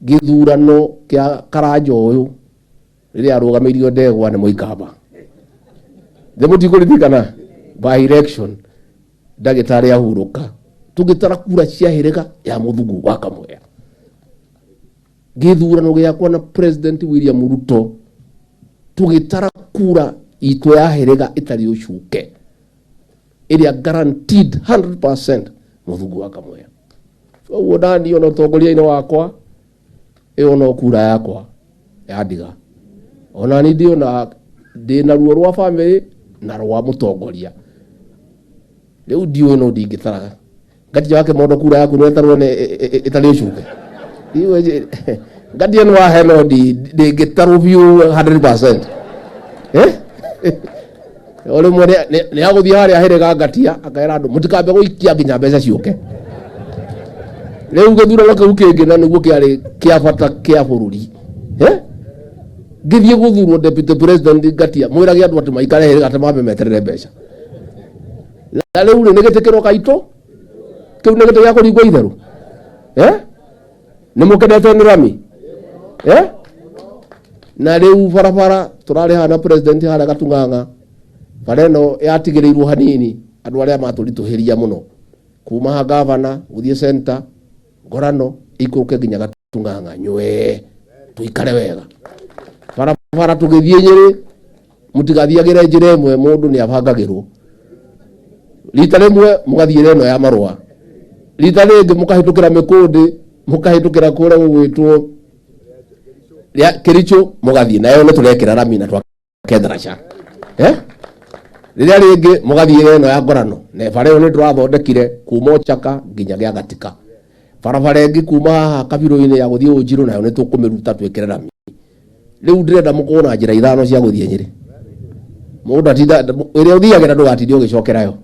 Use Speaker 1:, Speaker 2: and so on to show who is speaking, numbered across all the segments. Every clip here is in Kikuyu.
Speaker 1: Gĩthurano kĩa Karanja ũyũ rĩrĩa arũgamĩirio ndegwa nĩ Mũikamba, thĩ mũtikũririkana by election, ndagĩtarĩ ahurũka, tũgĩtara kura cia hĩrĩga ya Mũthungu wa Kamwea. Gĩthurano gĩakwa na President William Ruto, tũgĩtara kura itũ ya hĩrĩga ĩtarĩ ũcuke, ĩrĩa guaranteed 100% Mũthungu wa Kamwea. Ũguo ndani ona ũtongoria-inĩ wakwa, ĩyo no kura yakwa yandiga. Ona ni ndĩona ndĩna ruo rwa family na rwa mũtongoria. Rĩu ndiũĩ no ndingĩtaraga ngatia wake mondo kura yaku nĩ ĩtarwo nĩ ĩtarĩ ũcuke. Ngatia nĩ wahe no ndĩngĩtarwo biũ 100%, eh. O rĩmwe nĩ agũthiĩ harĩa hĩrĩga ngatia akera andũ mũtikambe gũikia nginya mbeca ciũke. Rĩu gĩthurano kĩu kĩngĩ na nĩguo kĩarĩ kĩa bata kĩa bũrũri, eh, ngĩthiĩ gũthurwo deputy president, ngatia mwĩrage andũ atĩ maikare hĩrĩga atĩ mambe meterere mbeca. Na rĩu rĩ, nĩ gĩtĩ kĩroka itũ kĩu nĩ gĩtĩ gĩa kũringwo itherũ, eh. Nĩ mũkenete nĩ rami, eh. Na rĩu barabara tũrarĩ na president harĩa Gatung'ang'a, bara ĩno yatigĩrĩirwo hanini andũ arĩa matũritũhĩria mũno, kuma ha gavana gũthiĩ center ngorano ikũrũke nginya Gatung'ang'a nywee, tũikare wega. Barabara tũgĩthiĩ Nyĩrĩ, mũtigathiagĩre njĩra ĩmwe, mũndũ nĩ abangagĩrwo. Rita rĩmwe mũgathiĩra ĩno ya marũa, rita rĩngĩ mũkahĩtũkĩra mĩkũndĩ, mũkahĩtũkĩra kũrĩa gũgwĩtwo rĩa Kĩrichũ, mũgathiĩ nayo nĩ tũrekĩra rami na twake ndaraca, eh. Rĩrĩa rĩngĩ mũgathiĩra ĩno ya ngorano, na bara ĩyo nĩ tũrathondekire kuma Ochaka nginya gĩa Gatika. Barabara ĩngĩ kuma haha kabirũ-inĩ ya gũthiĩ Ũnjirũ, nayo nĩ tũkũmĩruta twĩkĩre rami. Rĩu ndĩrenda mũkorwo na njĩra ithano cia gũthiĩ Nyĩrĩ. Mũndũ atinda ĩrĩa ũthiagĩra, ndũgatinde ũgĩcokera yo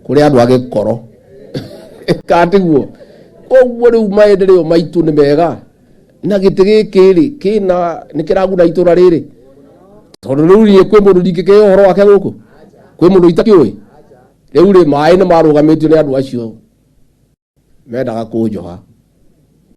Speaker 1: kũrĩ andũ a gĩkoro katiguo. Koguo rĩu maendeleo maitũ nĩ mega, na gĩtĩ gĩkĩ rĩ, kĩna nĩ kĩraguna itũra rĩrĩ, tondũ rĩu niĩ kwĩ mũndũ ndingĩkĩhe ũhoro wake gũkũ, kwĩ mũndũ itakĩũĩ. Rĩu rĩ, maĩ nĩ marũgamĩtio nĩ andũ acio mendaga kũnjoha.